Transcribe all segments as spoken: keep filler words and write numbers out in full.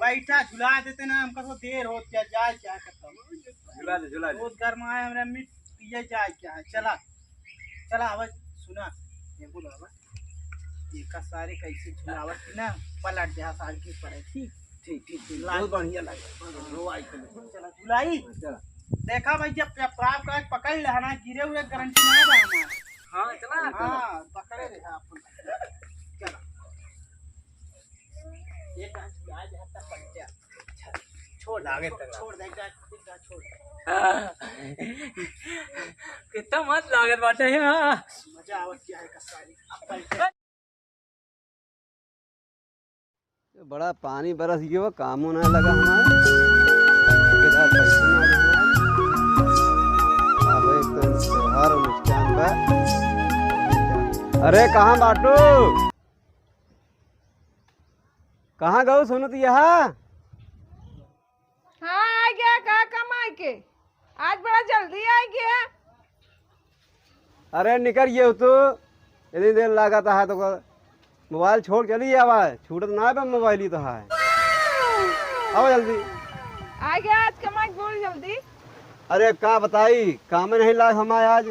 बैठा, झुला देते ना, हमका तो देर होत क्या, जाए क्या करता। झुला दे, झुला दे। बहुत गर्म आए हमरा, मीठ पिए जाए क्या है। चला, चला, अब सुना, देखो बाबा, ये का सारे कैसे झुलावत थी ना, पलट जा, सारे की पड़े थी। ठीक, ठीक, ठीक, लाल। बहुत बढ़िया लगे, बहुत बढ़िया। चला, झुलाई। चला। देखा भाई, जब, जब पाप का पकड़ ले ना, गिरे हुए गारंटी ना बा हमार। हाँ, चला। हाँ, पकड़े रहे आप। चला। ये कहाँ से आ जाता पलटा। छोड़, लागे छोड़, तगड़ा। छोड़ दे, जा, जा, छोड़। कितना मस्त लागत बाटे, हाँ। मजा आवत क्या है, कसाई। अब पलटा। बड़ा पानी बरस गयो, कामो ना लगा हमारे। ठेकेदार पैसो ना दे हमारे। अब एक तो त्योहार और नुकसान बा। अरे कहाँ बाटू? कहाँ गऊ सोनू तू यहाँ? हाँ, आ गया, का काम आए के? आज बड़ा जल्दी आ गया। अरे निकर ये तू, इतनी देर लागत है तो मोबाइल छोड़ चली आवा, छूटत ना बा मोबाइल ही तो है। आओ जल्दी। आ गया, आज कमाई बोल जल्दी। अरे का बताई, काम नहीं लाग हमारे आज।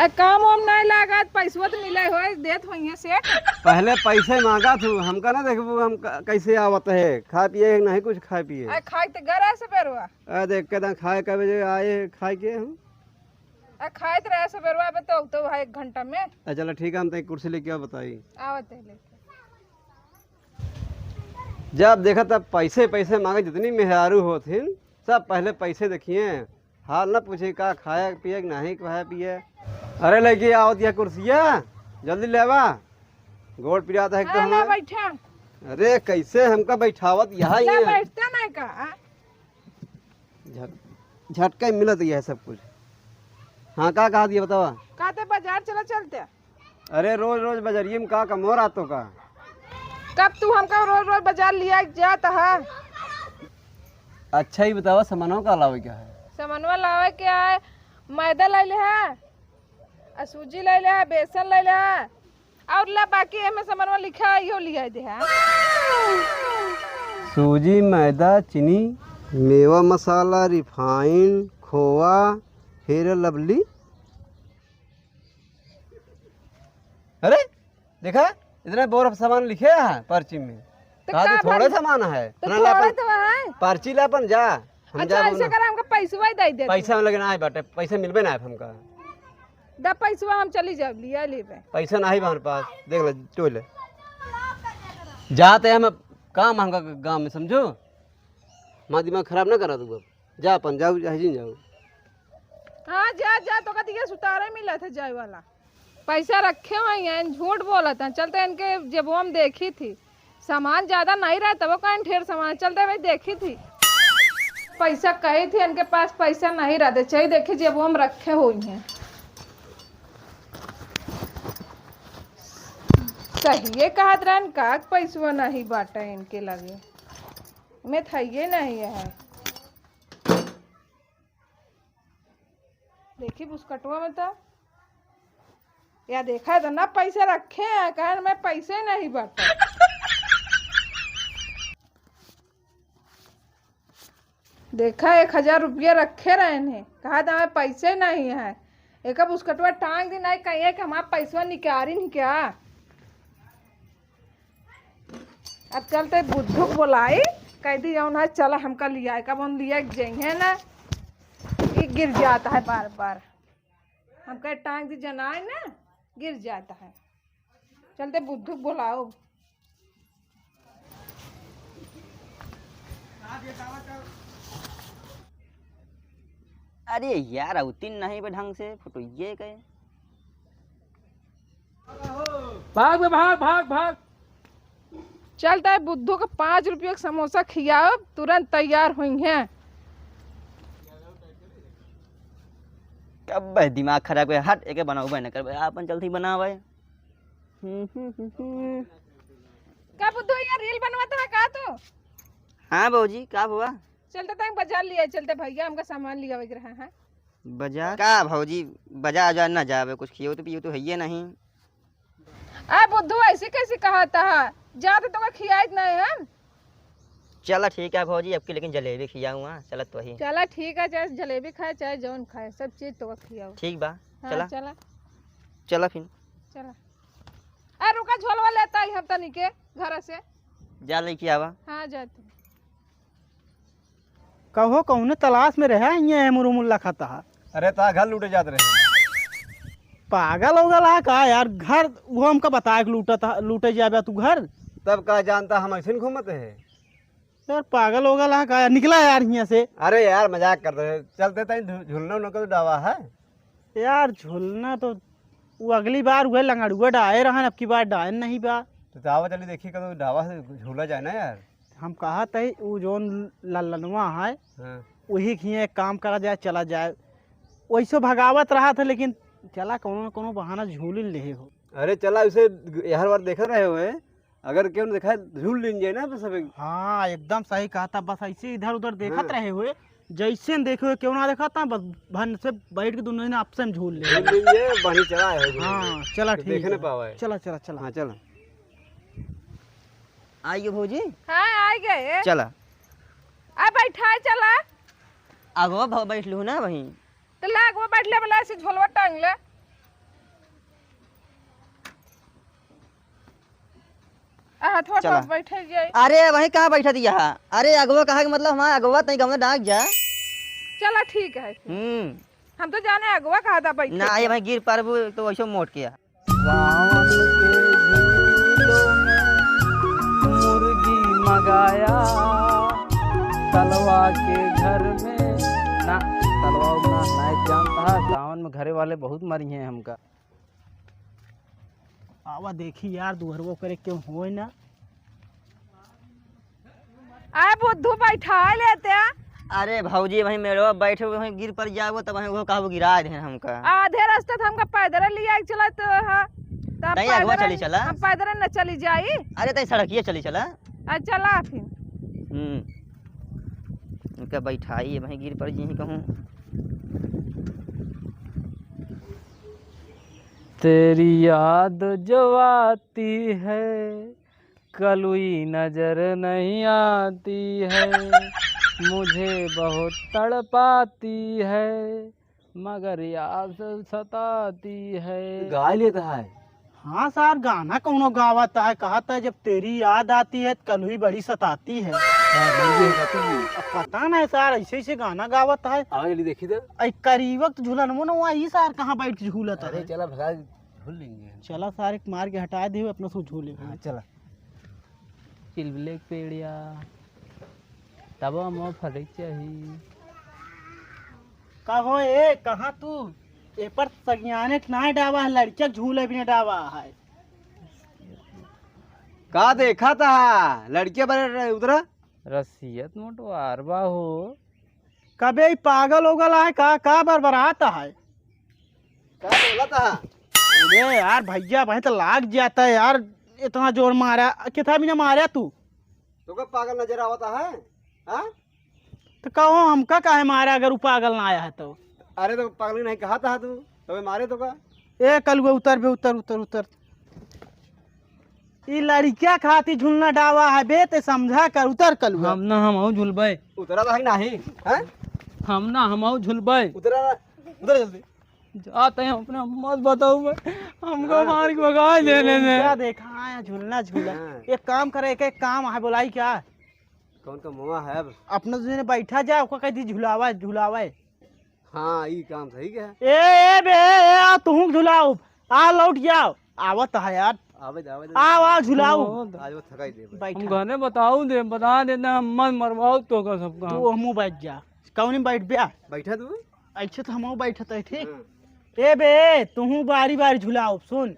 ए, काम वाम नहीं लागत, पैसवा तो मिले होए, देत होइहे सेठ। पहले पैसे मांगा तू, हमका ना देखबू हम क-, कैसे आवत है, खा पिए नहीं कुछ खा पिए। ए, खाए तो घर है सबेरवा। आ देख के दा खाए का बजे आए खाए के हम। आ खाइत रहे सबेरवा, अबे तो, तो है एक घंटा में। आ चला ठीक है, हम तई कुर्सी लेके आओ बताई। आवत है लेके। जब देखा तब पैसे, पैसे मांगे, जितनी मेहरारू होत हिन, सब पहले पैसे देखिए, हाल ना पूछे का खाए पिए कि नहीं खाए पिए। अरे लेके आओ दिया कुर्सिया, जल्दी लेवा, गोड़ पिरात है एक तो हाँ, ले हमार। बैठा। अरे कैसे हमका बैठावत यहाँ ही ले है। बैठता नहीं का? झट-, झटका ही मिलत यह सब कुछ। हाँ, का कहा दिया बतावा? कहते बाजार चला चलते। अरे रोज रोज बाजारिये में का कमो रातो का? कब तू हमका रोज रोज बाजार लिया जात है? अच्छा ही बतावा, सामानवा का लावे क्या है? सामानवा लावे क्या है? मैदा ले ले है, आ सूजी ले ले है, बेसन ले ले है, और ला बाकी एमे सामानवा लिखा है, इहो लिया दे है। सूजी, मैदा, चीनी, मेवा मसाला, रिफाइन, खोवा, फेयर लवली। अरे देखा, इतना बोर सामान लिखे है पर्ची में। तो कहा का तो थोड़े भर-, सामान है। तो इतना ला थोड़े अपन तो है। पर्ची ला अपन जा। हम अच्छा, जाब ऐसे ना। करा, हमका पैसवा ही दे दे। पैसा में लगे ना आए बाटे, पैसा मिलबे ना आए हमका। दा पैसवा, हम चली जाब, लिया लेबे। पैसा नहीं बा हमारे पास, देख ले, टोले। जाते हम काम हमका गाँव में समझो, हमारा दिमाग खराब ना करा तू अब। जा अपन, जाओ, चाहे जिन जाओ। हाँ, जा, जा, तो कहती है सुतारे मिला था जाए वाला। पैसा रखे हुए हैं, झूठ बोलत हैं। चलते इनके जेबवा में देखी थी, सामान ज्यादा नहीं रहा, तबो कहें ढेर सामान। चलते भाई देखी थी, पैसा कही थी इनके पास पैसा नहीं रहते, चाहिए देखी जेबवा में रखे हुए हैं। सही ये कहत रहन का पैसवा नहीं बाटे इनके लगे, में थइये नहीं है। देखी बुस्कटवा में तो, या देखा तो ना पैसे रखे हैं, कहन में पैसे नहीं बाटे। देखा, एक हजार रुपया रखे रहन है, कहा था हमें पैसे नहीं है, एक बुस्कटवा टांग दी नहीं, कहिए कि हमारा पैसवा निकाली नहीं क्या? अब चलते बुद्धू को बोलाई, कह दी जौन है, चला हमका लिया, कब हम लिया के जइहे ना, ये गिर जाता है बार बार। हमका टांग दी जनाए ना, गिर जाता है। चलते बुद्धू को बोलाओ। अरे यार, अउतिन नहीं बे ढंग से, फोटो ये के। भाग बे, भाग, भाग, भाग। चलता है बुद्धू का पाँच रुपया का समोसा खियाओ, तुरंत तैयार होइहे। कब बे दिमाग खराब करे, हट, एके बनाओ बे, न कर बे, आपन चलती बनावे। हम्म, हम्म, हम्म, हम्म। का बुद्धू, यहाँ रील बनवाता है का तू? हाँ भौजी, का हुआ? चलते तंग बाजार लिया, चलते भैया हमका सामान लियावे के रहा है। बाजार? का भौजी, बाजार उजार ना जावे, कुछ खियो तो पियो तो हइये नहीं। आ बुद्धू, ऐसे कैसे कहता है? जा तो तोका खियाइत नहीं हम। चला ठीक है भौजी, अब की लेकिन जलेबी खियाऊँ, हाँ, चलत वही। चला ठीक है, चाहे जलेबी खाए, चाहे जौन खाए, सब चीज तो खियाओ। ठीक बा, हाँ, चला। चला। चला फिर। चला। आ, रुका, झोलवा लेता ही हम तनी के घर से। जा लेके आवा। हाँ, जा तू। कहो, कौने तलाश में रहा, हियाँ एमुर उमुर लखत हा? अरे, ता घर लूटे जात रहे। पागल हो गला का यार? घर वो हमका बताए के लूटत हा, लूटे जाबे तू घर? तब का जानता हम ऐसे घूमत है? यार, पागल हो गला का यार? निकला यार हियाँ से। अरे यार, मजाक करत है, चलते तई झू-, झूलना उलना का तो डावा है। यार, झूलना तो वो अगली बार उहे लंगड़ुआ डाए रहन, अब की बार डायन नहीं बा। तो जावा चली देखी, कदो ढाबा से झूला जाए ना यार। हम कहा तई, उ जौन लल्लनवा है, हाँ। वही खिए एक काम करा जाए, चला जाए। वैसे भगावत रहा था, लेकिन चला कौनो न कौनो बहाना झूल ही ले हो। अरे चला, उसे हर बार देखत रहे हुए, अगर केहू न देखा, झूल लीन जाए ना, बस अबे। हाँ, एकदम सही कहा था। बस ऐसे इधर उधर देखत हाँ। रहे हुए, जैसे न देखे हुए, केहू ना देखा था, बस भन से बैठ के दोनों जने आपसे में झूल ले। झूल लीन जाए, बढ़िया चला है, झूल हाँ, लीन। चला तो ठीक देखे है। ना पावा है। चला, चला, चला। हाँ, चला। आइए भौजी। हाँ, आ गए। चला। आ बैठा, चला। आगो भ-, बैठ लू ना वहीं। तो ला, आगो बैठ ले, बोला, ऐसे झोलवा टांग ले। आ, हथवा चला। पर बैठे जाई। अरे, वहीं कहाँ बैठा दिया है? अरे, अगवा कहा के मतलब हमारा अगवा तई गमला डाक जा। चला, ठीक है। हम्म। हम तो जाने अगवा कहा था बैठे ना, के। ये भाई गिर पारबू तो वैसे मोट के। सावन के झूलों में मुर्गी मगाया, तलवा के घर में ना, तलवा उतना नहीं जानता है। सावन में घरे वाले बहुत मरी हैं हमका। आवा देखी यार, दुहरवो करे क्यों होए ना। आए बुद्धू, बैठा लेते। अरे भौजी, वहीं मेड़वा बैठे हुए, वहीं गिर पड़ जाओ, तब वहीं वो कहबो गिरा दे हमका। आधे रास्ते तो हमका पैदल ले आए चलत ह। तब तई अगवा पैदल चली चला। हम पैदल न चली जाई। अरे तई सड़किया चली चला। आ, चला फिर। हम्म। इनका बैठाई, वहीं गिर पड़ जी कहूँ। तेरी याद जो आती है, कलुई नजर नहीं आती है, मुझे बहुत तड़पाती है, मगर याद सताती है। गा लेता है। हाँ सार, गाना कौनो गावत है, कहत है, "जब तेरी याद आती है, कलुई बड़ी सताती है।" हाँ, बड़ी है, सताती है। अब पता नहीं सार, ऐसे ऐसे गाना गावत है। आवा जल्दी देखी तो। ऐ करीबक तो झूलन मो न हुआ, ई सार कहाँ बैठ के झूलत अरे है? चला भगा, झूल लेंगे। चला सार, एक मार के हटा दे, अपना सो झूले। हाँ, चला। चिलबिले के पेड़िया, तब हम फरे चाही। का हो ए, कहाँ तू? ए पर सगियाने के ना डावा है, लड़किया के झूले भी ना डावा है। का देखा था? लड़किया बरे उधर? रसियत मोटवार बा हो। कबे ई पागल हो गला है का? का बरबरात है? का बोलत है? अरे यार भैया, भाई तो लाग जाता है यार, इतना जोर मारा, कितना भी ना मारा तू। तो का पागल नजर आवता है? हाँ? तो कहो हमका काहे मारा अगर उ पागल ना आया है तो? अरे तो पागल नहीं कहा था तू, तो मारे तो का? ए कलुआ उतर बे, उतर, उतर, उतर। ई लड़किया खाती झुलना डावा है बे, ते समझा कर, उतर कलुआ। हम ना, हमहू झुलबे। उतरा तो है नाही, हैं? हम ना, हमहू झुलबे। उतरा, उतर जल्दी। जाते हैं अपने, मत बताओ मैं, हमको हाँ। मार के भगा देने में। क्या देखा है झुलना झूला। हाँ। एक काम करे, एक, एक काम है, बोलाई क्या? कौन का मुआ है अब? अपने दूसरे बैठा जाए, ओका कह दी झुलावा, झुलावा। हाँ, ई काम सही के है। ए, ए, बे, ए, आ, तुहूँ झुलाओ। आ, लौट जाओ। आवत है यार। आवे दे, आवे दे। आओ, आओ, झुलाओ। ओ, आज वो थकाई दे भाई। बैठा। हम गने बताऊ दे, बता देना, हम मत मरवाओ तो का सबका। तू हमू बैठ जा। कौन में बैठ बे? बैठा तू। अच्छा तो हमहू बैठत है, ठीक? हाँ। ए बे, तुहू बारी बारी झुलाओ, सुन।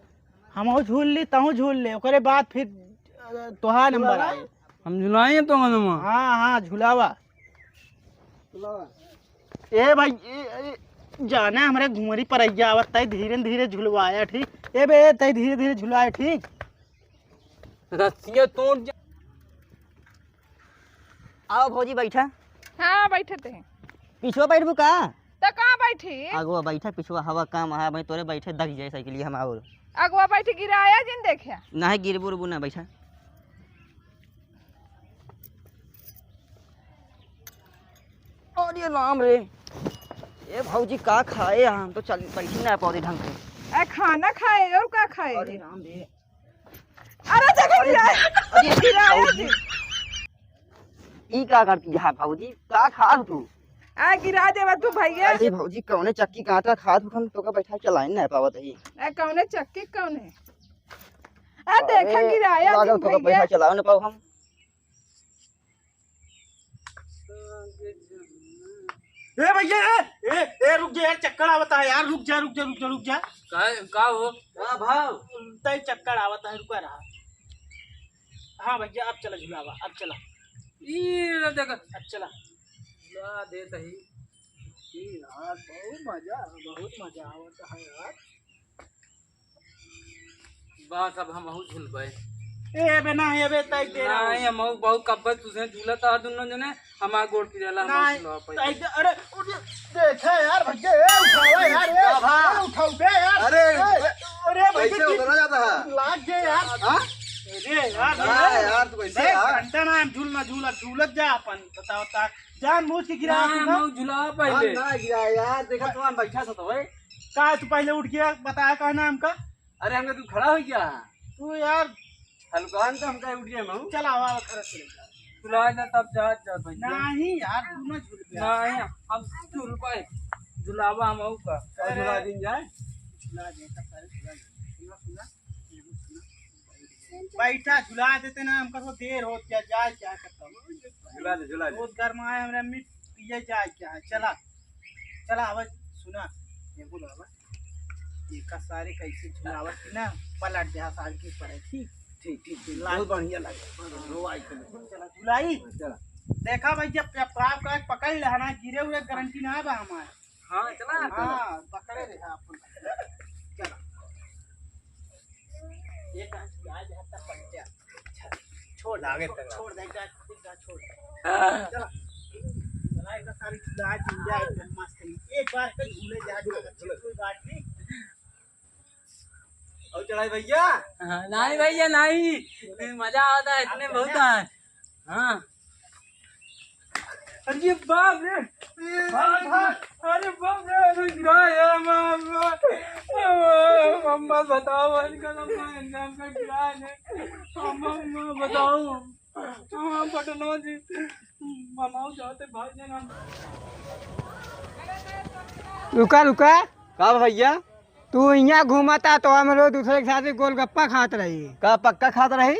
हमहू झूल ली, तहू झूल ले, ओकरे बाद फिर, अ, तोहार नंबर आए। हम झुलाए तो गनमा। हाँ, हाँ, झुलावा। ए भाई, ए, ए, जाना हमरे घुमरी पर अइया आवत, तई धीरे धीरे झुलवाया, ठीक? ए बे, तई धीरे धीरे झुलाया, ठीक? रस्सिया तोड़ जा। आओ भौजी, बैठा। हाँ, बैठत है। पिछुआ बैठबू का? तो का बैठी? अगुआ बैठा, पिछुआ हवा कम है, भाई तोरे बैठे दग जाए साइकिल, हम आओ। अगुआ बैठी, गिराया जिन देखा। नहीं, गिरबू उरबू ना, बैठा। ये राम रे, ए भौजी का खाए, हम तो चल बैठी ना पौधे ढंग से। ए, खाना खाए और का खाए? अरे राम रे। अरे देखो अरे, गिरा। अरे गिरा है भौजी। जी। ई का करती है भौजी, का खा तू? आ गिरा देवा तू भैया। अरे भौजी कौने चक्की का आटा खात हूँ, हम तोका बैठा चलाइन ना पावत ही। ए कौने चक्की कौने? आ देखा अरे, गिराया लागल जी तोका भैया। बैठा चलाओ ना पाऊ हम। ए भैया, ए, ए, ए, रुक जा यार, चक्कर आवता है यार, रुक जा, रुक जा, रुक जा, रुक जा। का, का हो? का भाव? तय चक्कर आवता है, रुका रहा। हाँ भैया, अब चला झुलावा, अब चला। ई रे देख। अब चला। ला दे तही। ई यार, बहुत मजा, बहुत मजा आवता है यार। बस अब हमहू झूलबे। ए, अबे ना, अबे तय दे रहा हूँ। नहीं, हमहू बहुत कब्बे तुझे झूलत आ दुनो जने, हमार गोड़ पिराला, हमहू नहीं, झूलवा पाई। तय दे, अरे, अरे, देखा यार, भैया, ए, उठावा यार, ए, का भा? अरे, उठाओ बे यार। अरे, ए, अरे, भैया, कैसे उतरा जाता है? लाग गए यार। हाँ? अरे यार, हाँ यार, तू कैसे देख, यार? घंटा ना हम झूलना, झूला, झूलत जा अपन, बताओ ता, जान बूझ के गिरा ना, तू ना। हमहू झूलवा पहले। हम ना गिरा यार, देखा तो हम बैठा था तो भाई। का तू पहले उठ गया, बताया का नाम का? अरे, हमने तू खड़ा हो गया। तू यार। हलकान तो हमका उठ गया, मैं। चल, आवा, आवा, खड़ा चले जा। तू ला जा, तब जा, जा, भाई, जा। नहीं यार, तू ना झूल गया। नहीं, हम झूल पाए। झुलावा हम आऊ का। और अरे। झुला दिन जाए। झुला दे, तब सारे झुला दे। सुना, सुना, ये भी सुना। बैठा, झुला देते ना, हमका तो देर होत क्या, जाए क्या करता हूँ। झुला दे, झुला दे। बहुत गर्म आए, हमरा मिट पिए जाए क्या है, चला। चला, आवाज सुना, ये बोलो, आवाज। एका सारे कैसे झुलावत थी ना, पलट दे, साल की पड़े थी। ठीक, ठीक, ठीक, लाल। बहुत बढ़िया लगे। रोवाई के लिए। चला, झुलाई। चला। देखा भाई, जब पाप का पकड़ ले ना, गिरे हुए गारंटी ना बा हमारे। हाँ, चला। हाँ, पकड़े रहे आप। चला। एक हाथ झुला दे, हाथ पकड़। छोड़, लागे छोड़, तक। छोड़ दे, जा, जा, छोड़। हाँ। चला। चला, एक सारी झुला, झुला, एकदम मस्त है। एक बार कहीं झूले जा, झूले, झूले। कोई बात नहीं। और चढ़ाई भैया? हाँ, नहीं भैया, नहीं। मजा आता है, इतने बहुत है। हाँ। अरे बाप रे। भाग, भाग। अरे बाप रे, अरे गिरा यार, माँ, माँ। अम्मा बताओ, इनका तो माँ इंसान का गिरा है। अम्मा, अम्मा बताओ। हाँ, पटनो जी। ममाऊ जाते भाग जाना। रुका, रुका। का भैया? तू इहाँ घूमता तो हम लोग दूसरे के साथ गोलगप्पा खात रही। का पक्का खात रही?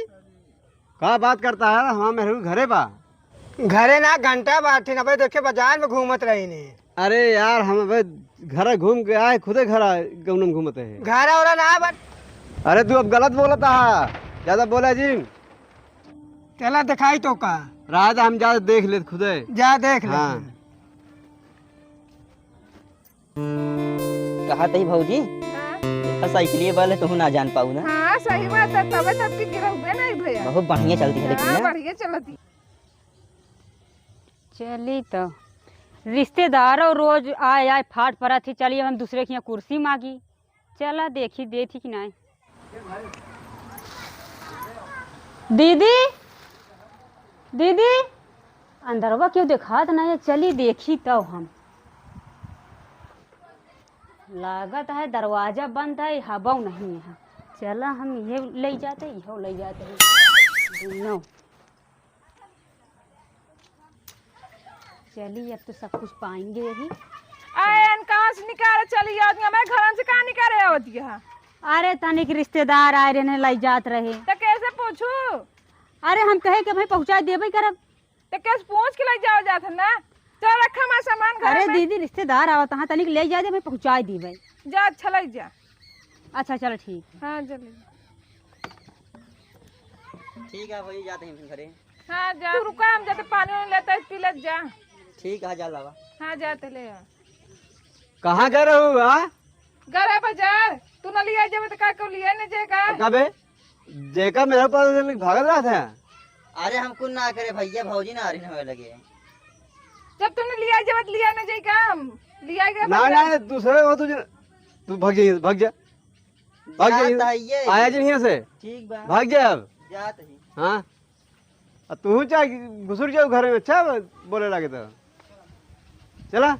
का बात करता है? हमार मेहरारू घरे बा। घरे ना, घंटा बाटे ना, भाई देखे बाजार में घूमत रही ने। अरे यार, हम अबे घरे घूम के आए, खुदे घर आ, गौनम घूमत है। घर और ना बट। अरे तू अब गलत बोलत हा, ज्यादा बोला जिन। चला दिखाई तो का। रात हम जा देख लेत खुदे। जा देख ले। हाँ। कहा तही भौजी, हाँ। एकर साइकिलिए वाले तोहू ना जान पाऊ ना। हाँ, सही बात है, तबे तब की गिरहुए नहीं भैया। बहुत बढ़िया चलती है, लेकिन हाँ, ना। बढ़िया चलती। चली तो, रिश्तेदारों रोज आए आए फाट पड़ा थी। चलिए हम दूसरे के यहाँ कुर्सी मांगी, चला देखी देती कि नहीं। दीदी, दीदी, अंदरवा क्यों देखात नहीं है? चली देखी तो हम। लागत है दरवाजा बंद है, हवा नहीं है। चला हम ये ले जाते, यहो ले जाते हैं। दोनों। चली, अब तो सब कुछ पाएंगे यही। आए, अन कहाँ से निकाले चली आवत, हमारे घरन से कहाँ निकाले आवत है? अरे, तनिक रिश्तेदार आए रहे, ले जात रहे। तो कैसे पूछू? अरे, हम कहे कि भाई पहुँचा देबे करब। तो कैसे पूछ के ले जाओ जात है ना? चल, रखा हमारा सामान घर अरे में। दीदी, रिश्तेदार आवत, हाँ, तनिक ले जा दे, मैं पहुँचा देबे। जा, अच्छा, ले जा। अच्छा, चलो, ठीक है। हाँ, चल। ठीक है भाई, जाते हैं घरे। हाँ, जा। तू रुका, हम जाते पानी वानी लेते हैं, पी लेत जा। ठीक है, जा लावा। हाँ, जाते ले आ। कहाँ गए रहू, हाँ? गए रहे बाजार। तू ना लिया जावे तो का को लिया नहीं जाएगा? कबे? जेका मेरे पास से भागत रहा था। अरे हम कुछ ना करे भैया, भौजी ना आ रही ना होए लगे। जब तुमने लिया जावे तो लिया नहीं जाएगा, हम लिया गया ना, बाजार। ना, दूसरे हो तुझे, तू भाग जा, भाग जा। भाग जा। जात हइये। आया जी नहीं से। ठीक बा। भाग जा अब। जात ही। हाँ। आ तू चाहे घुसुर जाओ घर में, अच्छा बोले लगे तो। चला।